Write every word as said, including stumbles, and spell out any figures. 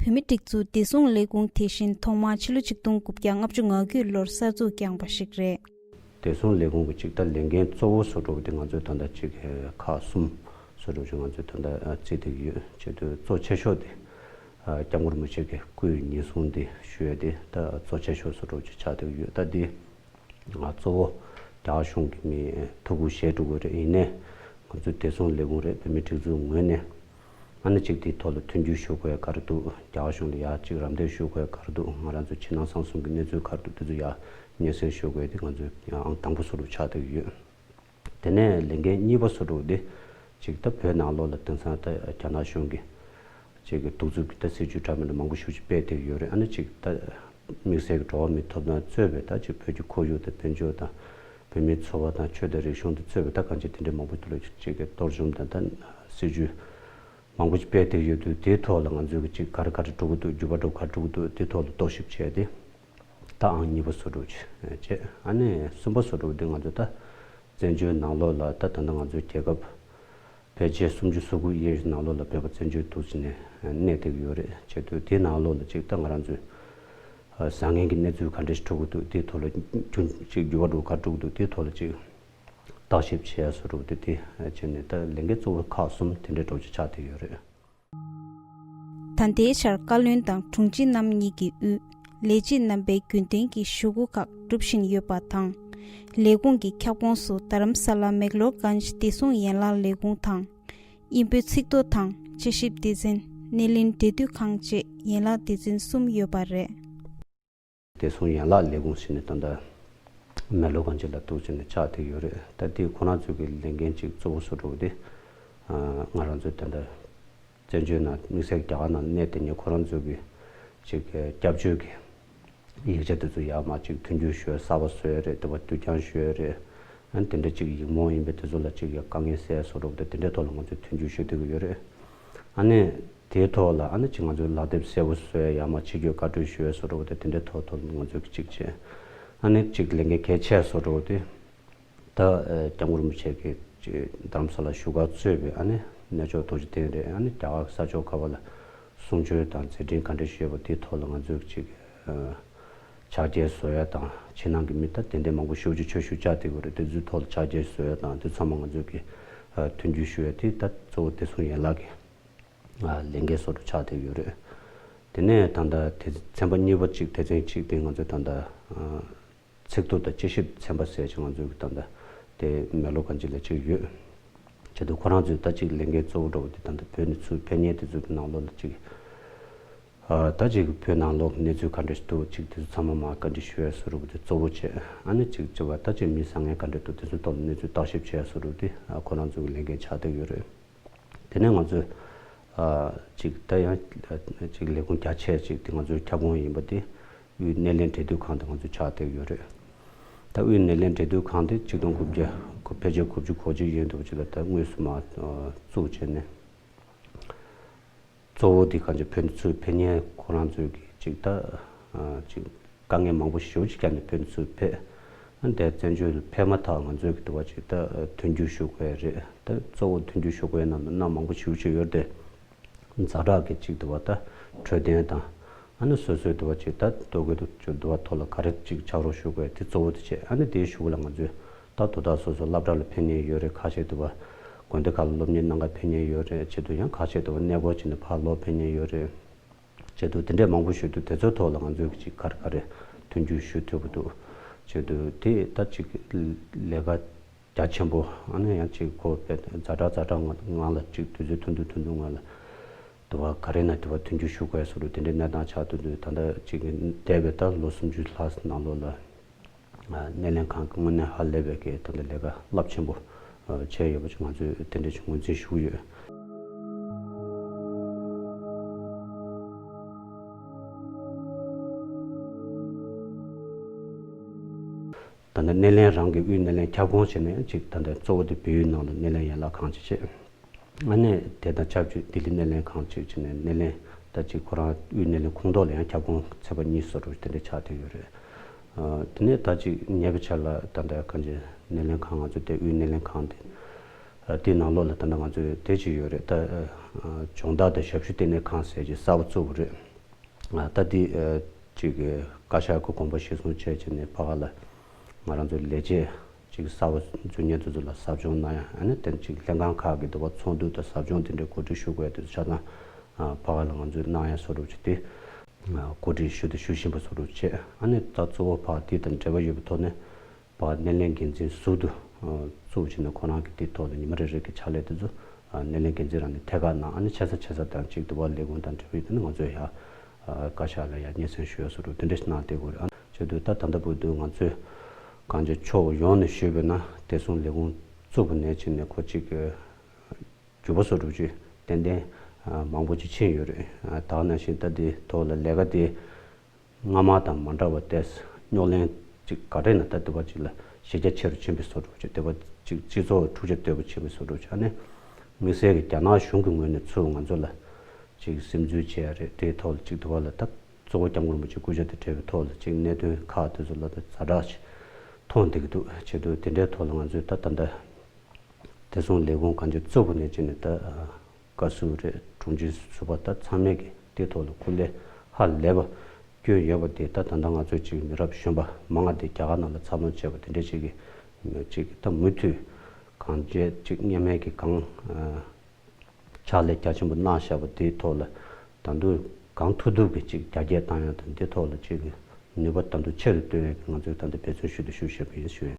བོད་མིའི་སྒྲིག་འཛུགས་བདེ་སྲུང་ལས་ཁུངས་དེ་བཞིན་ཐོག་མར་ཕྱི་ལོ་ཆིག་སྟོང་དགུ་བརྒྱ་ལྔ་བཅུ་ང་དགུ་ལོར་གསར་འཛུགས་བསྐྱངས་པ་ཞིག་རེད། བདེ་སྲུང་ལས་ཁུངས་ཀྱི་ཅིག་ད་ལས་འགན་གཙོ་བོ་བཟོ་འདྲ་བོ་དེ་ང་ཚོས་ད་ལྟ་ཅིག་ཁག་གསུམ་བཟོ་འདྲ་བོ་ཅིག་ང་ཚོས་ད་ལྟ་བརྩིས་བསྡད་ཀྱི་ཡོད། བྱས་དུས་གཙོ་ཆེ་ཤོས་དེ་སྐྱབས་མགོན་རིན་པོ་ཆེ་གི་སྐུའི་ཉེན་སྲུང་དེ་ཞུ་ཡས་དེ་ད་གཙོ་ཆེ་ཤོས་བཟོ་འདྲ་བོ་ཅིག་ཆགས་བསྡད་ཀྱི་ཡོད། ད་འདི་ང་གཙོ་བོ་རྒྱ་གར་གཞུང་གི་མི་ཐུགས་ཁུར་བཞེས་འགྲོ་གི་རེད། ཡིན་ནའི་ང་ཚོའི་བདེ་སྲུང་ལས་ཁུངས་རེད། བོད་མིའི་སྒྲིག་འཛུགས་ངོས་ནས་ཨ་ནི་གཅིག་དེའི་ཐོག་ལ་མཐུན་འགྱུར་ཞུ་དགོས་ཡ་ག་རེ་འདུག་རྒྱ་གར་གཞུང་ལ་ཡ་གཅིག་རམ་འདེགས་ཞུ་དགོས་ཡ་ག་རེ་འདུག་ང་རང་ཚོའི་ཕྱི་ནང་གསང་གསུམ་གྱི་གནས་ཚུལ་ག་རེ་འདུག་དེ་ཚོ་ཡ་སྙན་སེང་ཞུ་དགོས་ཡ་དེ་ང་ཚོའི་ཡ་ཨང་དང་པོ་བཟོ་འདྲ་ཆགས་བསྡད་ཀྱི་ཡོད། དེ་ནས་ལས་འགན་གཉིས་པ་བཟོ་འདྲ་དེ་གཅིག་ད་བོད་ནང་ལོགས་ལ་དེང་སང་ད་རྒྱ་ནག་གཞུང་གི་ཅིག་གི་གདུག་རྩུབ་ཀྱི་ད་སྲིད་བྱུས་འདྲ་མི་འདྲ་མང་པོ་ཞེ་པོ་ཅིག་སྤེལ་བསྡད་ཀྱི་ཡོད་རེད། ཨ་ནི་ཅིག་ད་དམིགས་བསལ་གྱི་འགྲོ་བ་མིའི་ཐོབ་ཐང་གཙོས་པའི་ད་ཅིག་བོད་ཀྱི་ཁོར་ཡུག་དང་དཔལ་འབྱོར་དང་བོད་མིའི་འཚོ་བ་དང་ཆོས་དང་རིག་གཞུང་དང་གཙོས་པའི་ད་གང་ཅི་དེ་འདྲའི་མང་པོ་དེ་ལ་ཅིག་གི་གཏོར་བཅོམ་དང་ད་སྲིད་བྱུས་མང་པོ་ཅིག་སྤེལ་བསྡད་ཀྱི་ཡོད་དུས་དེའི་ཐོག་ལ་ང་ཚོས་ཀྱི་ཅིག་ག་རེ་ག་རེ་འགྲོ་གི་འདུག་འགྱུར་བ་འགྲོ་ག་རེ་འགྲོ་གི་འདུག་དེའི་ཐོག་ལ་རྟོག་ཞིབ་བྱས་ཏེ། ད་ཨང་གཉིས་པ་བཟོ་འདྲ་བྱས། ཨ་ནི་གསུམ་པ་བཟོ་འདྲ་དེ་ང་ཚོ་ད་བཙན་བྱོལ་ནང་ལོགས་ལ་ད་ད་ལྟ་ང་ཚོའི་རྒྱལ་ཁབ་ཕལ་ཆེར་སུམ་ཅུ་སོ་དགུ་ཡས་ཀྱི་ནང་ལོགས་ལ་བོད་པ་བཙན་བྱོལ་དུ་ཕྱིན་ནས་གནས་བསྡད་ཀྱི་ཡོད་རེད། བྱས་དུས་དེའི་ནང་ལོགས་ལ་ཅིག་ད་ང་རང་ཚོའི་བཟང་ངན་གྱི་གནས་ཚུལ་ག་འདྲ་ཞིག་འཕྲོད་ཀྱི་འདུག་དེའི་ཐོག་ལ་རྒྱུན་ཅིག་འགྱུར་བ་འགྲོ་ག་འགྲོ་གི་འདུག་དེའི་ཐོག་ལ་ཅིག་བརྟག་ཞིབ་བྱས་བཟོ་འདྲ་དེ་དེ་བྱས་ནས་ད་ལས་འགན་གཙོ་བོ་ཁག་གསུམ་དེ་འདྲའི་འདྲ་བོ་ཅིག་ཆགས་བསྡད་ཡོད་རེད། ད་ལྟའི་ཆར་བཀའ་བློན་དང་དྲུང་ཆེ་རྣམ་གཉིས་ཀྱི་དབུས་ལས་བྱེད་རྣམ་པའི་རྒྱུན་གཏན་གྱི་ཞུ་སྒོ་ཁག་སྒྲུབ་བཞིན་ཡོད་པ་དང་། ལས་ཁུངས་ཀྱི་ཁྱབ་ཁོངས་སུ་རྡ་རམ་ས་ལ་མེག་ལོར་གྷན་ཇི་བདེ་སྲུང་ཡན་ལག་ལས་ཁུངས་དང་། དབྱིན་བོད་ཚིག་ཐོ་དང་དཔྱད་ཞིབ་སྡེ་ཚན། སྣེ་ལེན་འབྲེལ་མཐུད་ཁང་བཅས་ཡན་ལག་སྡེ་ཚན་གསུམ་ཡོད་པ་རེད། བདེ་སྲུང་ཡན་ལག་ལས་ཁུངས་ཟེར་ནས་ད་ལྟ་མེག་ལོར་གྷན་ཇི་ལ་གཏུགས་བྱས་ནས་ཆགས་བསྡད་ཡོད་རེད། ད་དེ་ཁོ་རང་ཚོའི་གི་ལས་འགན་གཅིག་གཙོ་བོ་བཟོ་འདྲ་བོ་དེ་ང་རང་ཚོའི་ད་ལྟ་བཙན་བྱོལ་ནང་དམིགས་བསལ་རྒྱ་གར་ནང་གནས་བསྡད་མཁན་ཁོ་རང་ཚོའི་གི་ཅིག་སྐྱབས་བཅོལ་གི་ཡིག་ཆ་དེ་ཚོ་ཡར་མར་ཅིག་མཐུན་འགྱུར་ཞུ་ཡ་གསར་པ་བཟོ་ཡ་རེད། དེ་བ་བསྡུ་རྐྱང་ཞུ་ཡ་རེད། ཨ་ནི་དེ་འདྲ་ཅིག་ཡིག་རྨོངས་ཡིན་པའི་དེ་ཚོ་ལ་ཅིག་ཡ་དཀའ་ངལ་སེལ་བཟོ་འདྲ་བོ་དེ་དེ་འདྲའི་ཐོག་ལ་ང་ཚོས་མཐུན་འགྱུར་ཞུ་བསྡད་ཀྱི་ཡོད་རེད། ཨ་ནི་དེའི་ཐོག་ལ་ཨ་ནི་ཅིག་ང་ཚོའི་ལག་དེབ་གསལ་པོ་བཟོ་ཡ་ཡར་མར་ཕྱི་སྐྱོད་བཀའ་འཁྲོལ་ཞུ་ཡ་བཟོ་འདྲ་བོ་དེ་དེ་འདྲའི་ཐོག་ཐོག་ལ་ང་ཚོས་ཅིག་བྱས། ཨ་ནི་ཅིག་ལས་འགན་གལ་ཆེ་བཟོ་འདྲ་བོ་དེ། ད་ཨ་སྐྱབས་མགོན་རིན་པོ་ཆེ་གི་ཅིག་རྡ་རམ་ས་ལ་བཞུགས་སྒར་གཙོས་པའི་ཨ་ནི་གནས་མཆོག་རྡོ་རྗེ་གདན་རེད། ཨ་ནི་རྒྱ་གར་ས་ཕྱོགས་ཁག་པ་ལ་གསུང་ཆོས་དང་མཛད་འཕྲིན་ག་འདྲ་ཞུས་པ་དེའི་ཐོག་ལ་ང་ཚོས་ཅིག་ཨ་ཕྱག་འཁྱེར་བཟོ་ཡ་དང་། ཕྱི་ནང་གི་མི་ད་དེ་འདྲའི་མང་པོ་ཞེ་པོ་ཅིག་ཆོས་ཞུ་བཅར་བསྡད་ཡོད་རེད། དེ་ཚོའི་ཐོག་ལ་ཕྱག་འཁྱེར་བཟོ་ཡ་དང་དེ་ཚང་མ་ང་ཚོས་ཀྱི་ཨ་མཐུན་འགྱུར་ཞུ་ཡ་དེ་ད་གཙོ་བོ་བདེ་སྲུང་ཡན་ལག་གི་ཨ་ལས་འགན་བཟོ་འདྲ་ཆགས་བསྡད་ཡོད་རེད། དེ་ནས་ད་ལྟ་དེ་ཚན་པ་གཉིས་པ་ཅིག་སྡེ་ཚན་གཅིག་དེ་ང་ཚོས་ད་ལྟ་ཨ་ཚིག་ཐོ་དང་དཔྱད་ཞིབ་ཚན་པ་ཟེར་ཅིག་ང་ཚོའི་གི་ད་ལྟ་དེ་མེག་ལོར་གྷན་ཇི་ལ་ཅིག་ཡོད། བྱས་དུས་ཁོ་རང་ཚོས་ད་ཅིག་ལས་འགན་གཙོ་བོ་འདྲ་བོ་དེ་ད་ལྟ་བོད་ནས་ཚུར་ཕེབས་མཁན་དེ་ཚོའི་གི་ནང་ལོགས་ལ་ཅིག་ཨ་ད་ཅིག་བོད་ནང་ལོགས་གནས་ཚུལ་ག་འདྲ་ཞིག་འདུག་ཅིག་དེ་ཚོ་ཚང་མ་མར་བཀའ་འདྲི་ཞུ་ཡ་བཟོ་འདྲ་བོ་དེ་གཙོ་བོ་བྱས། ཨ་ནི་ཅིག་ཅིག་བ་ད་ཅིག་མི་བཟང་ངན་ག་འདྲ་འདུག་དེ་ཚོའི་ཐོག་ལ་གནས་ཚུལ་བརྟག་ཞིབ་བྱས་བཟོ་འདྲ་བོ་དེ་ཨ་ཁོ་རང་ཚོའི་གི་ལས་འགན་ཆགས་བསྡད་ཡོད་རེད། དེ་ནས་ང་ཚོས་ཨ་ཅིག་ད་ཡང་ཨ་ཅིག་ལས་ཁུངས་རྒྱ་ཆེ་ཅིག་དེ་ང་ཚོའི་ཁྱབ་ཁོངས་ཡིན་པ་དེ་དབུས་སྣེ་ལེན་འབྲེལ་མཐུད་ཁང་དུ་ང་ཚོ་ཆགས་བསྡད་ཡོད་རེད། ད་དབུས་སྣེ་ལེན་འབྲེལ་མཐུད་ཁང་དེ་ཆིག་སྟོང་དགུ་བརྒྱ་ཕལ་ཆེར་དགུ་བཅུ་གོ་གཅིག་ཡན་དུ་ཅིག་ལ་ད་དངོས་སུ་མར་བཙུགས་བྱས་ནས། གཙོ་བོ་དེ་གང་ཅི་བོད་ནས་ཚུར་ཕེབས་མཁན་ཁོ་རང་ཚོས་ཀྱི་ཅིག་ད་ཨ་ཅིག་དཀའ་ངལ་མང་པོ་ཞེ་པོ་ཅིག་བརྒྱབ་ནས་བོད་ནས་ཚུར་ཕེབས། ཨ་འདིར་བཙན་བྱོལ་ལ་ཕེབས་མ་ཐག་ང་ཚོས་ཀྱི་དུ་བ་ཅིག་ད་མཐུན་འགྱུར་ཞུ་དགོས་རེད། ད་གཙོ་བོ་མཐུན་འགྱུར་ཞུ་དགོས་ན་མི་སྣ་མང་པོ་ཞེ་པོ་ཅིག་ཡོད་དེ། ཛ་དྲག་གི་ཅིག་དུ་བ་ད་འཕྲོད་བསྟེན་དང་། ཨ་ནི་སོ་སོའི་དུ་བ་ཅིག་ད་ལྟོ་གོས་དུ་ཅིག་དུ་བ་ཐོག་ལ་ག་རེ་ཅིག་ཆགས་རོགས་ཞུ་དགོས་དེ་གཙོ་བོ་དེ་བྱས། ཨ་ནི་དེའི་གཞུག་ལ་ང་ཚོས་ད་དོ་བདག་སོ་སོ་སློབ་གྲྭ་ལ་ཕེབས་མཁན་ཡོད་རེད། ཁ་ཤས་དུ་བ་དགོན་སྡེ་ཁག་ལ་སློབ་གཉེར་གནང་ག་ཕེབས་མཁན་ཡོད་རེད། བྱེད་དུ་ཡང་ཁ་ཤས་དུ་བ་གནས་སྐོར་བྱས་ནས་ཕར་ལོག་ཕེབས་མཁན་ཡོད་རེད། བྱེད་དུ་དེ་འདྲས་མང་པོ་ཞུ་དུས་དེ་ཚོའི་ཐོག་ལ་ང་ཚོས་ཅིག་ག་རེ་ག་རེ་མཐུན་འགྱུར་ཞུ་ཐུབ་ཀྱི་འདུག་བྱེད་དུས་དེ་ད་ཅིག་ལས་ཀ་རྒྱ་ཆེན་པོ་ཨ་ནི་ཡང་ཅིག་ཁོ་དཔེ་ཛ་དྲག་ཛ་དྲག་ངང་ལ་ཅིག་དུས་ཚོད་ཐུང་ཐུང་ཐུང་ཐུང་ངང་ལ་དུ་བ་ག་རེ་ན་དུ་བ་མཐུན་འགྱུར་ཞུ་དགོས་སོགས་དེ་འདྲའི་གནས་སྟངས་ཆགས་འདུག་དུས་ད་ལྟ་ཅིག་འདས་པའི་ད་ལོ་སུམ་ཅུ་ལྷག་ནང་ལོགས་ལ་སྣེ་ལེན་ཁང་གི་དངོས་གནས་ཧ་ལས་པའི་གི་ད་ལྟ་ལས་ཀ་རླབས་ཆེན་པོ་བྱས་ཡོད་པ་ཅིག་ང་ཚོས་དེ་འདྲ་ཅིག་ངོས་འཛིན་ཞུ་གི་ཡོད། ད་ལྟ་སྣེ་ལེན་རང་གི་དབུས་སྣེ་ལེན་ཁྱབ་ཁོངས་བྱས་ནས་ཅིག་ད་ལྟ་གཙོ་བོ་དེ་བལ་ཡུལ་ནང་ལ་སྣེ་ལེན་ཡན་ལག་ཁང་ཅིག་བྱས། ཨ་ནི་དེ་དང་ཆབས་ཅིག་ལྡི་ལི་སྣེ་ལེན་ཁང་ཅིག་བྱས་ནས་སྣེ་ལེན་ད་ཅིག་ཁོ་རང་དབུས་སྣེ་ལེན་ཁོངས་གཏོགས་ལ་ཡང་ཁྱབ་ཁོངས་ཚན་པ་གཉིས་བཟོ་འདྲ་དེ་འདྲ་ཆགས་བསྡད་ཡོད་རེད། ཨ་དེ་ནས་ད་ཅིག་ཉེ་བའི་ཆར་ལ་ད་ལྟ་གང་ཅི་སྣེ་ལེན་ཁང་ང་ཚོ་དེ་དབུས་སྣེ་ལེན་ཁང་དེ་ཨ་དེའི་ནང་ལོགས་ལ་ད་ལྟ་ང་ཚོས་དེ་ཅིག་ཡོད་རེད། ད་ཨ་སྦྱོང་བརྡར་དང་ཞབས་ཞུ་ལྟེ་གནས་ཁང་ཟེར་ཅིག་གསར་པ་བཙུགས་པ་རེད། ད་འདི་ཅིག་བཀའ་ཤག་གི་དགོངས་པ་གཞིར་བཟུང་བྱས་བྱས་ནས་ཕ་ག་ལ་ང་རང་ཚོའི་ལས་བྱེད་ཅིག་གསར་པ་འཛུལ་མཁན་དེ་ཚོ་ལ་ཟབ་སྦྱོང་གནང་ཡ། ཨ་ནི་དེ་ཅིག་ལྷན་ཁང་ཁག་གི་འདུ་བ་ཚོགས་འདུ་དང་ཟབ་སྦྱོང་དེ་འདྲའི་གོ་སྒྲིག་ཞུ་དགོས་ཡ་དེ་ཚོ་ཆ་ཚང་ཕ་ག་ལ་ང་ཚོས་གནང་ཡ་བཟོ་འདྲ་ཅིག་དེ་གོ་སྒྲིག་ཞུ་དང་ཞུ་བཞིན་པ་བཟོ་འདྲ་བྱས། ཨ་ནི་ད་གཙོ་བོ་ཕ་ག་དེ་དང་འབྲེལ་བ་ཡོད་པའི་ཐོག་ནས་ཕ་ག་སྣེ་ལེན་འགན་འཛིན་ཟུར་དུ་བཙུགས་བྱས་ནས་ཁོ་རང་གི་དེའི་ཐོག་ལ་ཉི་མ་རེ་རེ་གི་ཕྱག་ལས་དེ་ཚོ་སྣེ་ལེན་འགན་འཛིན་རང་ནས་ཐད་ཀར་གནང་། ཨ་ནི་ཆེ་ས་ཆེ་ས་དང་ཅིག་འདུ་བ་ལས་ཁུངས་དང་འབྲེལ་བའི་དེ་ནི་ང་ཚོས་ཡ་བཀའ་ཤག་ལ་ཡ་སྙན་སེང་ཞུ་ཡ་བཟོ་འདྲ་དེ་འདྲ་ཞིག་གནང་བསྡད་དགོས་རེད། ཨ་ནི་བྱས་དུས་ད་ད་ལྟ་བར་དུ་ང་ཚོས་གང་ཅི་ཕྱོགས་ཡོངས་ནས་ཞུས་པ་ཡིན་ན་བདེ་སྲུང་ལས་ཁུངས་བཙུགས་པ་ནས་བྱས་ནས་ཁོ་ཅིག་འགྱུར་བ་བཟོ་འདྲ་ཅིག་ཏན་ཏན་མང་པོ་ཅིག་ཕྱིན་ཡོད་རེད། ད་ག་ནང་བཞིན་ད་འདི་ཐོག་ལ་ལས་ཀ་དེ་སྔ་མ་དང་མ་འདྲ་བ་ཏོག་ཙམ་རྙོག་གླེང་ཅིག་ག་རེ་ན་ད་འདི་བ་ཅིག་ལ་གཞི་རྒྱ་ཆེ་རུ་ཕྱིན་པའི་བཟོ་འདྲ་ཅིག་འདི་བ་ཅིག་སྤྱི་ཚོགས་འཁྲུག་ཆ་དོད་པོ་ཕྱིན་པའི་བཟོ་འདྲ་ཅིག་ཨ་ནི་དམིགས་བསལ་གྱི་རྒྱ་ནག་གཞུང་གི་ངོས་ནས་ཚུར་ང་ཚོ་ལ་ཅིག་སིམ་འཛུལ་བྱས་རེད། དེའི་ཐོག་ལ་ཅིག་འདི་བ་ལ་ད་གཙོ་བོ་སྐྱབས་མགོན་རིན་པོ་ཆེ་སྐུ་ཕྱྭ་དང་འབྲེལ་བའི་ཐོག་ལ་ཅིག་གནད་དོན་ཁག་དེ་ཚོ་ལ་ད་ཛ་དྲག་ཅིག་མཐོང་བསྡད་ཀྱི་འདུག་བྱས་དུས་དེ་འདྲའི་ཐོག་ལ་ང་ཚོས་ད་ད་ལྟ་བདེ་སྲུང་ལས་ཁུངས་གང་ཅི་བཙུགས་པ་ནས་བྱས་ནས་ད་བཀའ་ཟུར་རེད། དྲུང་ཆེ་ཟུར་པ་ད་ཚང་མས་ཀྱི་དེའི་ཐོག་ལ་སྐུ་ལས་ཧ་ལས་པ་བསྐྱོན་ཡོད་པ་དེ་ད་ད་ལྟ་ང་ཚོས་ཅིག་མི་རབས་གཞོན་པ་མང་བ་དེ་རྒྱ་གར་ནང་ལ་འཚར་ལོངས་བྱས་པ་དེ་འདྲ་ཅིག་གི་ཅིག་ད་མུ་མཐུད་གང་ཅི་ཅིག་སྔོན་མའི་གི་གང་ཕྱག་ལས་རྒྱ་ཆེན་པོ་གནང་བཞག་པ་དེའི་ཐོག་ལ་ད་དུང་གང་ཐུབ་ཐུབ་ཀྱི་ཅིག་རྒྱ་སྐྱེད་བཏང་ཡ་དང་དེའི་ཐོག་ལ་ཅིག་གི་ནུས་པ་ད་དུང་ཆེ་རུ་གཏོང་ཡ་གི་ང་ཚོས་ད་ལྟ་འབད་བརྩོན་ཞུ་དང་ཞུ་བཞིན་པ་ཡིན་ཞུ་ཡ།